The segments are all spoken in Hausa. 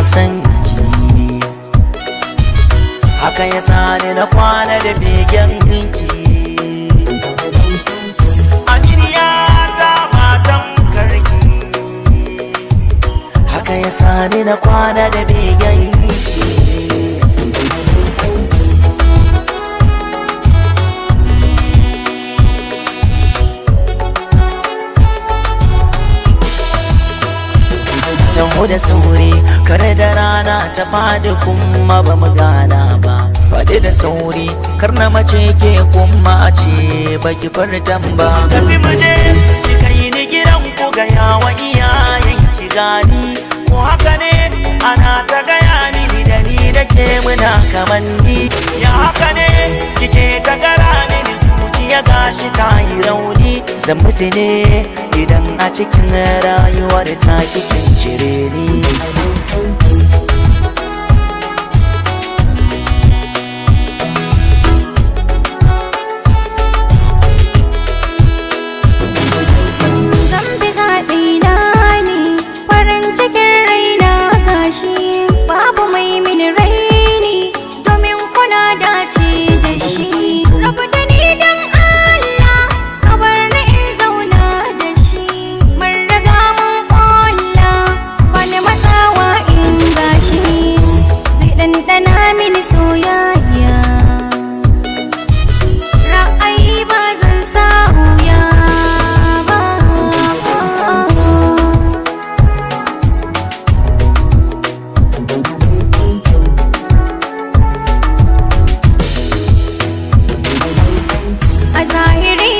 san ki. Haka ya sani na kwana da begen ki. Aminiya ta matan karki. Haka ya sani na kwana da begen ki. Taho da sauri, kare da rana ta fadi kuma ba mu gana ba. Faɗi da sauri, kar na mace ke kuma a ce baki furtan ba. Tafi mu je, ki kai ni gidan ku gaya wa iyayen ki gani. Ko haka ne, ana ta gaya mini da ni da ke muna kamanni. Ya haka ne, kike ta gara mini zuciya gashi ta yi rauni. Zan mutu ne idan a cikin rayuwar ta kikin cire ni. Zan bi zaɓina ne, farin cikin raina gashi, babu mai mini raini, domin kuna dace da shi. Rabu da ni don Allah, ka bar ni in zauna da shi. Mun riga mun ƙulla, bani matsawa in gashi. Zai ɗanɗana mini soyayya. Ra'ayi ba zan sauya ba. A zahiri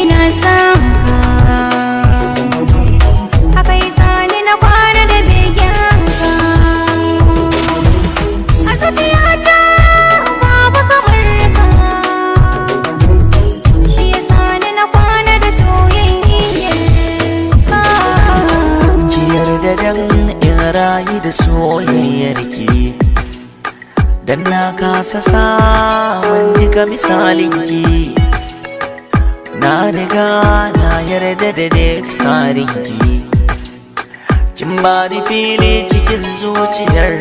ina son ka, haka yasa ni na kwana da begen ka. A zuciyata babu kamar ka, shi yasa ni na kwana da soyayyar ka. Ki yarda dan in rayu da soyayyar ki. Dan na kasa samun duka misalin ki. Na riga na yarda da duk tsarin ki. Kin bani fili cikin zuciyar.